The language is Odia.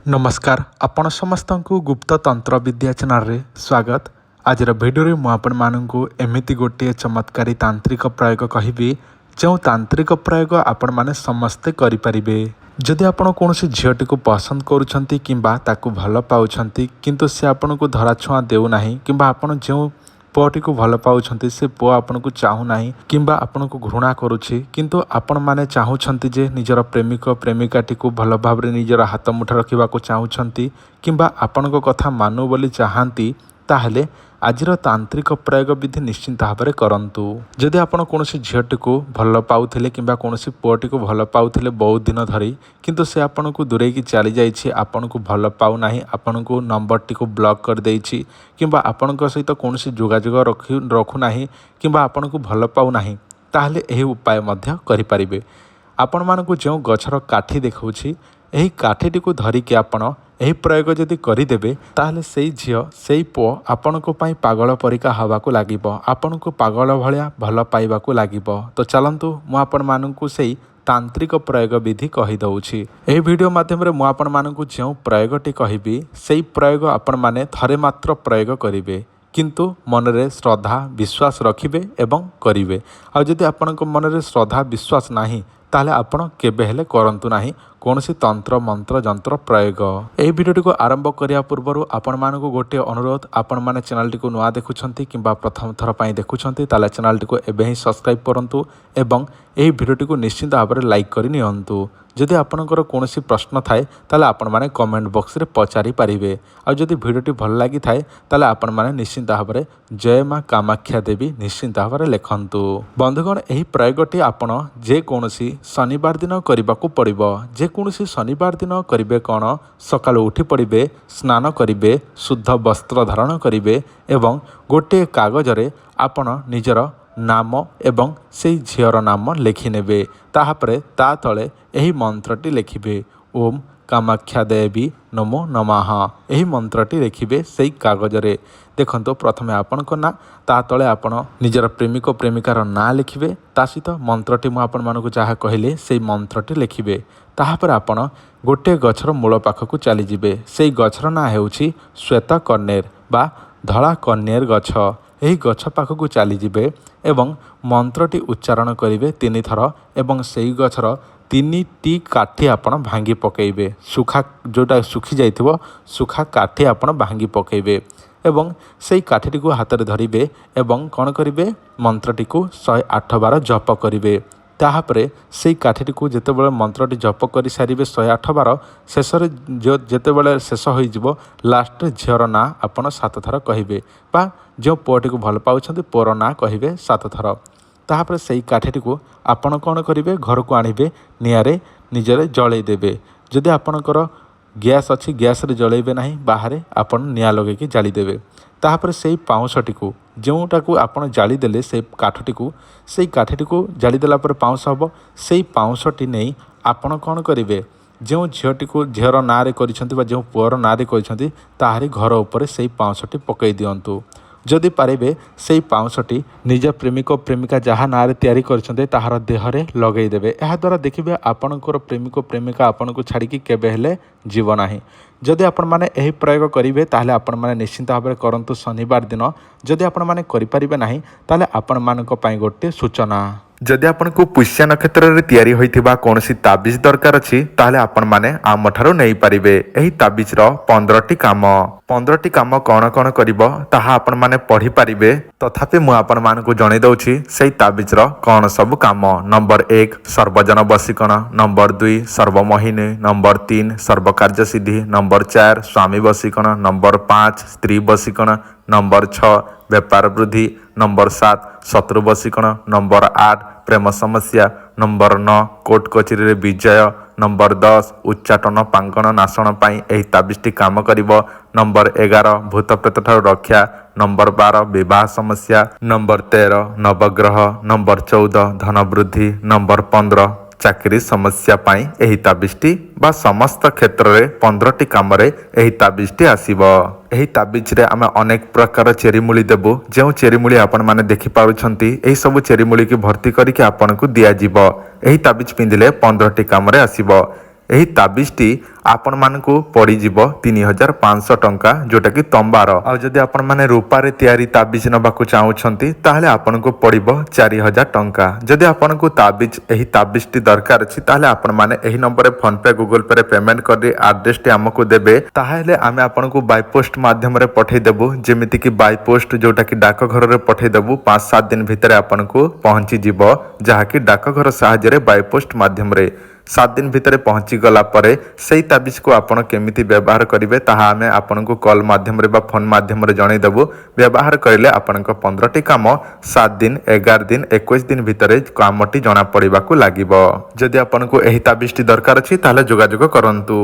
ନମସ୍କାର, ଆପଣ ସମସ୍ତଙ୍କୁ ଗୁପ୍ତ ତନ୍ତ୍ର ବିଦ୍ୟା ଚ୍ୟାନେଲରେ ସ୍ୱାଗତ। ଆଜିର ଭିଡ଼ିଓରେ ମୁଁ ଆପଣମାନଙ୍କୁ ଏମିତି ଗୋଟିଏ ଚମତ୍କାରୀ ତାନ୍ତ୍ରିକ ପ୍ରୟୋଗ କହିବି, ଯେଉଁ ତାନ୍ତ୍ରିକ ପ୍ରୟୋଗ ଆପଣମାନେ ସମସ୍ତେ କରିପାରିବେ। ଯଦି ଆପଣ କୌଣସି ଝିଅଟିକୁ ପସନ୍ଦ କରୁଛନ୍ତି କିମ୍ବା ତାକୁ ଭଲ ପାଉଛନ୍ତି, କିନ୍ତୁ ସେ ଆପଣଙ୍କୁ ଧରାଛୁଆଁ ଦେଉନାହିଁ, କିମ୍ବା ଆପଣ ଯେଉଁ ପୁଅଟିକୁ ଭଲ ପାଉଛନ୍ତି ସେ ପୁଅ ଆପଣଙ୍କୁ ଚାହୁଁନାହିଁ କିମ୍ବା ଆପଣଙ୍କୁ ଘୃଣା କରୁଛି, କିନ୍ତୁ ଆପଣମାନେ ଚାହୁଁଛନ୍ତି ଯେ ନିଜର ପ୍ରେମିକ ପ୍ରେମିକାଟିକୁ ଭଲ ଭାବରେ ନିଜର ହାତ ମୁଠା ରଖିବାକୁ ଚାହୁଁଛନ୍ତି କିମ୍ବା ଆପଣଙ୍କ କଥା ମାନୁ ବୋଲି ଚାହାନ୍ତି, ତାହେଲେ ଆଜିର ତାନ୍ତ୍ରିକ ପ୍ରୟୋଗ ବିଧି ନିଶ୍ଚିନ୍ତ ଭାବରେ କରନ୍ତୁ। ଯଦି ଆପଣ କୌଣସି ଝିଅଟିକୁ ଭଲ ପାଉଥିଲେ କିମ୍ବା କୌଣସି ପୁଅଟିକୁ ଭଲ ପାଉଥିଲେ ବହୁତ ଦିନ ଧରି, କିନ୍ତୁ ସେ ଆପଣଙ୍କୁ ଦୂରେଇକି ଚାଲିଯାଇଛି, ଆପଣଙ୍କୁ ଭଲ ପାଉନାହିଁ, ଆପଣଙ୍କୁ ନମ୍ବରଟିକୁ ବ୍ଲକ୍ କରିଦେଇଛି କିମ୍ବା ଆପଣଙ୍କ ସହିତ କୌଣସି ଯୋଗାଯୋଗ ରଖୁନାହିଁ କିମ୍ବା ଆପଣଙ୍କୁ ଭଲ ପାଉନାହିଁ, ତାହେଲେ ଏହି ଉପାୟ ମଧ୍ୟ କରିପାରିବେ। ଆପଣମାନଙ୍କୁ ଯେଉଁ ଗଛର କାଠି ଦେଖାଉଛି, ଏହି କାଠିଟିକୁ ଧରିକି ଆପଣ ଏହି ପ୍ରୟୋଗ ଯଦି କରିଦେବେ, ତାହେଲେ ସେଇ ଝିଅ, ସେଇ ପୁଅ ଆପଣଙ୍କ ପାଇଁ ପାଗଳ ପରିକା ହେବାକୁ ଲାଗିବ, ଆପଣଙ୍କୁ ପାଗଳ ଭଳିଆ ଭଲ ପାଇବାକୁ ଲାଗିବ। ତ ଚାଲନ୍ତୁ, ମୁଁ ଆପଣମାନଙ୍କୁ ସେଇ ତାନ୍ତ୍ରିକ ପ୍ରୟୋଗ ବିଧି କହିଦେଉଛି। ଏହି ଭିଡ଼ିଓ ମାଧ୍ୟମରେ ମୁଁ ଆପଣମାନଙ୍କୁ ଯେଉଁ ପ୍ରୟୋଗଟି କହିବି, ସେଇ ପ୍ରୟୋଗ ଆପଣମାନେ ଥରେ ମାତ୍ର ପ୍ରୟୋଗ କରିବେ, କିନ୍ତୁ ମନରେ ଶ୍ରଦ୍ଧା ବିଶ୍ୱାସ ରଖିବେ ଏବଂ କରିବେ। ଆଉ ଯଦି ଆପଣଙ୍କ ମନରେ ଶ୍ରଦ୍ଧା ବିଶ୍ୱାସ ନାହିଁ, ତାହେଲେ ଆପଣ କେବେ ହେଲେ କରନ୍ତୁ ନାହିଁ କୌଣସି ତନ୍ତ୍ର ମନ୍ତ୍ର ଯନ୍ତ୍ର ପ୍ରୟୋଗ। ଏହି ଭିଡ଼ିଓଟିକୁ ଆରମ୍ଭ କରିବା ପୂର୍ବରୁ ଆପଣମାନଙ୍କୁ ଗୋଟିଏ ଅନୁରୋଧ। ଆପଣମାନେ ଚ୍ୟାନେଲଟିକୁ ନୂଆ ଦେଖୁଛନ୍ତି କିମ୍ବା ପ୍ରଥମ ଥର ପାଇଁ ଦେଖୁଛନ୍ତି, ତାହେଲେ ଚ୍ୟାନେଲଟିକୁ ଏବେ ହିଁ ସବସ୍କ୍ରାଇବ୍ କରନ୍ତୁ ଏବଂ ଏହି ଭିଡ଼ିଓଟିକୁ ନିଶ୍ଚିନ୍ତ ଭାବରେ ଲାଇକ୍ କରି ନିଅନ୍ତୁ। ଯଦି ଆପଣଙ୍କର କୌଣସି ପ୍ରଶ୍ନ ଥାଏ, ତାହେଲେ ଆପଣମାନେ କମେଣ୍ଟ ବକ୍ସରେ ପଚାରି ପାରିବେ। ଆଉ ଯଦି ଭିଡ଼ିଓଟି ଭଲ ଲାଗିଥାଏ, ତାହେଲେ ଆପଣମାନେ ନିଶ୍ଚିନ୍ତ ଭାବରେ ଜୟ ମା କାମାକ୍ଷା ଦେବୀ ନିଶ୍ଚିନ୍ତ ଭାବରେ ଲେଖନ୍ତୁ। ବନ୍ଧୁଗଣ, ଏହି ପ୍ରୟୋଗଟି ଆପଣ ଯେକୌଣସି ଶନିବାର ଦିନ କରିବାକୁ ପଡ଼ିବ। ଯେକୌଣସି ଶନିବାର ଦିନ କରିବେ କ'ଣ? ସକାଳୁ ଉଠି ପଡ଼ିବେ, ସ୍ନାନ କରିବେ, ଶୁଦ୍ଧ ବସ୍ତ୍ର ଧାରଣ କରିବେ ଏବଂ ଗୋଟିଏ କାଗଜରେ ଆପଣ ନିଜର ନାମ ଏବଂ ସେଇ ଝିଅର ନାମ ଲେଖିନେବେ। ତାହାପରେ ତା ତଳେ ଏହି ମନ୍ତ୍ରଟି ଲେଖିବେ, ଓମ୍ କାମାକ୍ଷା ଦେବୀ ନମୋ ନମଃ। ଏହି ମନ୍ତ୍ରଟି ଲେଖିବେ ସେଇ କାଗଜରେ। ଦେଖନ୍ତୁ, ପ୍ରଥମେ ଆପଣଙ୍କ ନାଁ, ତା ତଳେ ଆପଣ ନିଜର ପ୍ରେମିକ ପ୍ରେମିକାର ନାଁ ଲେଖିବେ। ତା ସହିତ ମନ୍ତ୍ରଟି ମୁଁ ଆପଣମାନଙ୍କୁ ଯାହା କହିଲି, ସେଇ ମନ୍ତ୍ରଟି ଲେଖିବେ। ତାହାପରେ ଆପଣ ଗୋଟିଏ ଗଛର ମୂଳ ପାଖକୁ ଚାଲିଯିବେ। ସେଇ ଗଛର ନାଁ ହେଉଛି ଶ୍ୱେତ କନ୍ୟେର ବା ଧଳା କନ୍ୟେର ଗଛ। ଏହି ଗଛ ପାଖକୁ ଚାଲିଯିବେ ଏବଂ ମନ୍ତ୍ରଟି ଉଚ୍ଚାରଣ କରିବେ ତିନିଥର ଏବଂ ସେଇ ଗଛର ତିନିଟି କାଠି ଆପଣ ଭାଙ୍ଗି ପକାଇବେ। ଶୁଖା, ଯେଉଁଟା ଶୁଖି ଯାଇଥିବ, ଶୁଖା କାଠି ଆପଣ ଭାଙ୍ଗି ପକାଇବେ ଏବଂ ସେଇ କାଠିଟିକୁ ହାତରେ ଧରିବେ ଏବଂ କ'ଣ କରିବେ? ମନ୍ତ୍ରଟିକୁ 108 ବାର ଜପ କରିବେ। ତାହାପରେ ସେଇ କାଠିଟିକୁ ଯେତେବେଳେ ମନ୍ତ୍ରଟି ଜପ କରିସାରିବେ 108 ବାର, ଶେଷରେ ଯେତେବେଳେ ଶେଷ ହୋଇଯିବ, ଲାଷ୍ଟରେ ଝିଅର ନାଁ ଆପଣ ସାତ ଥର କହିବେ ବା ଯେଉଁ ପୁଅଟିକୁ ଭଲ ପାଉଛନ୍ତି, ପୁଅର ନାଁ କହିବେ ସାତ ଥର। ତାହାପରେ ସେଇ କାଠିଟିକୁ ଆପଣ କ'ଣ କରିବେ? ଘରକୁ ଆଣିବେ, ନିଆଁରେ ନିଜରେ ଜଳେଇ ଦେବେ। ଯଦି ଆପଣଙ୍କର ଗ୍ୟାସ୍ ଅଛି, ଗ୍ୟାସ୍ରେ ଜଳେଇବେ ନାହିଁ, ବାହାରେ ଆପଣ ନିଆଁ ଲଗେଇକି ଜାଳିଦେବେ। ତାହାପରେ ସେଇ ପାଉଁଶଟିକୁ, ଯେଉଁଟାକୁ ଆପଣ ଜାଳିଦେଲେ ସେଇ କାଠଟିକୁ, ସେଇ କାଠିଟିକୁ ଜାଳିଦେଲା ପରେ ପାଉଁଶ ହେବ। ସେଇ ପାଉଁଶଟି ନେଇ ଆପଣ କ'ଣ କରିବେ? ଯେଉଁ ଝିଅଟିକୁ ଝିଅର ନାଁରେ କରିଛନ୍ତି ବା ଯେଉଁ ପୁଅର ନାଁରେ କରିଛନ୍ତି, ତାହାରି ଘର ଉପରେ ସେଇ ପାଉଁଶଟି ପକାଇ ଦିଅନ୍ତୁ। ଯଦି ପାରିବେ, ସେଇ ପାଉଁଶଟି ନିଜ ପ୍ରେମିକ ପ୍ରେମିକା ଯାହା ନାଁରେ ତିଆରି କରିଛନ୍ତି, ତାହାର ଦେହରେ ଲଗାଇ ଦେବେ। ଏହାଦ୍ୱାରା ଦେଖିବେ, ଆପଣଙ୍କର ପ୍ରେମିକ ପ୍ରେମିକା ଆପଣଙ୍କୁ ଛାଡ଼ିକି କେବେ ହେଲେ ଯିବ ନାହିଁ। ଯଦି ଆପଣମାନେ ଏହି ପ୍ରୟୋଗ କରିବେ, ତାହେଲେ ଆପଣମାନେ ନିଶ୍ଚିନ୍ତ ଭାବରେ କରନ୍ତୁ ଶନିବାର ଦିନ। ଯଦି ଆପଣମାନେ କରିପାରିବେ ନାହିଁ, ତାହେଲେ ଆପଣମାନଙ୍କ ପାଇଁ ଗୋଟିଏ ସୂଚନା। ଯଦି ଆପଣଙ୍କୁ ପୁଷ୍ୟା ନକ୍ଷତ୍ରରେ ତିଆରି ହୋଇଥିବା କୌଣସି ତାବିଜ ଦରକାର ଅଛି, ତାହେଲେ ଆପଣମାନେ ଆମଠାରୁ ନେଇପାରିବେ। ଏହି ତାବିଜର 15ଟି କାମ। 15ଟି କାମ କ'ଣ କ'ଣ କରିବ, ତାହା ଆପଣମାନେ ପଢ଼ିପାରିବେ। ତଥାପି ମୁଁ ଆପଣମାନଙ୍କୁ ଜଣେଇ ଦେଉଛି ସେଇ ତାବିଜର କ'ଣ ସବୁ କାମ। ନମ୍ବର 1, ସର୍ବଜନ ବଶୀକରଣ। ନମ୍ବର 2, ସର୍ବମୋହିନୀ। ନମ୍ବର 3, ସର୍ବକାର୍ଯ୍ୟ ସିଦ୍ଧି। ନମ୍ବର 4, ସ୍ୱାମୀ ବଶୀକରଣ। ନମ୍ବର 5, ସ୍ତ୍ରୀ ବଶୀକରଣ। ନମ୍ବର 6, ବେପାର ବୃଦ୍ଧି। ନମ୍ବର 7, ଶତ୍ରୁ ବଶୀକରଣ। ନମ୍ବର 8, ପ୍ରେମ ସମସ୍ୟା। ନମ୍ବର 9, କୋର୍ଟ କଚେରୀରେ ବିଜୟ। ନମ୍ବର 10, ଉଚ୍ଚାଟନ ପାଙ୍ଗଣ ନାଶନ ପାଇଁ ଏହି ତାବିଜଟି କାମ କରିବ। ନମ୍ବର 11, ଭୂତ ପ୍ରେତ ଠାରୁ ରକ୍ଷା। ନମ୍ବର 12, ବିବାହ ସମସ୍ୟା। ନମ୍ବର 13, ନବଗ୍ରହ। ନମ୍ବର 14, ଧନ ବୃଦ୍ଧି। ନମ୍ବର 15, ଚାକିରି ସମସ୍ୟା ପାଇଁ ଏହି ତାବିଜଟି ବା ସମସ୍ତ କ୍ଷେତ୍ରରେ 15ଟି କାମରେ ଏହି ତାବିଜଟି ଆସିବ। ଏହି ତାବିଜରେ ଆମେ ଅନେକ ପ୍ରକାର ଚେରିମୂଳି ଦେବୁ। ଯେଉଁ ଚେରିମୂଳି ଆପଣମାନେ ଦେଖିପାରୁଛନ୍ତି, ଏହି ସବୁ ଚେରିମୂଳିକି ଭର୍ତ୍ତି କରିକି ଆପଣଙ୍କୁ ଦିଆଯିବ। ଏହି ତାବିଜ ପିନ୍ଧିଲେ 15ଟି କାମରେ ଆସିବ। ଏହି ତାବିଜଟି ଆପଣମାନଙ୍କୁ ପଡ଼ିଯିବ 3500 ଟଙ୍କା, ଯେଉଁଟାକି ତମ୍ବାର। ଆଉ ଯଦି ଆପଣମାନେ ରୂପାରେ ତିଆରି ତାବିଜ ନେବାକୁ ଚାହୁଁଛନ୍ତି, ତାହେଲେ ଆପଣଙ୍କୁ ପଡ଼ିବ 4000 ଟଙ୍କା। ଯଦି ଆପଣଙ୍କୁ ତାବିଜ, ଏହି ତାବିଜଟି ଦରକାର ଅଛି, ତାହେଲେ ଆପଣମାନେ ଏହି ନମ୍ବରରେ ଫୋନ୍ ପେ, ଗୁଗଲ ପେରେ ପେମେଣ୍ଟ କରି ଆଡ୍ରେସଟି ଆମକୁ ଦେବେ, ତାହେଲେ ଆମେ ଆପଣଙ୍କୁ ବାଇ ପୋଷ୍ଟ ମାଧ୍ୟମରେ ପଠାଇଦେବୁ। ଯେମିତିକି ବାଇ ପୋଷ୍ଟ, ଯେଉଁଟାକି ଡାକଘରରେ ପଠାଇଦେବୁ, 5-7 ଦିନ ଭିତରେ ଆପଣଙ୍କୁ ପହଞ୍ଚିଯିବ, ଯାହାକି ଡାକଘର ସାହାଯ୍ୟରେ ବାଇ ପୋଷ୍ଟ ମାଧ୍ୟମରେ 7 ଦିନ ଭିତରେ ପହଞ୍ଚିଗଲା ପରେ ସେଇ ତାବିଜକୁ ଆପଣ କେମିତି ବ୍ୟବହାର କରିବେ, ତାହା ଆମେ ଆପଣଙ୍କୁ କଲ୍ ମାଧ୍ୟମରେ ବା ଫୋନ୍ ମାଧ୍ୟମରେ ଜଣାଇଦେବୁ। ବ୍ୟବହାର କରିଲେ ଆପଣଙ୍କ 15ଟି କାମ 7 ଦିନ, 11 ଦିନ, 21 ଦିନ ଭିତରେ କାମଟି ଜଣାପଡ଼ିବାକୁ ଲାଗିବ। ଯଦି ଆପଣଙ୍କୁ ଏହି ତାବିଜଟି ଦରକାର ଅଛି, ତାହେଲେ ଯୋଗାଯୋଗ କରନ୍ତୁ।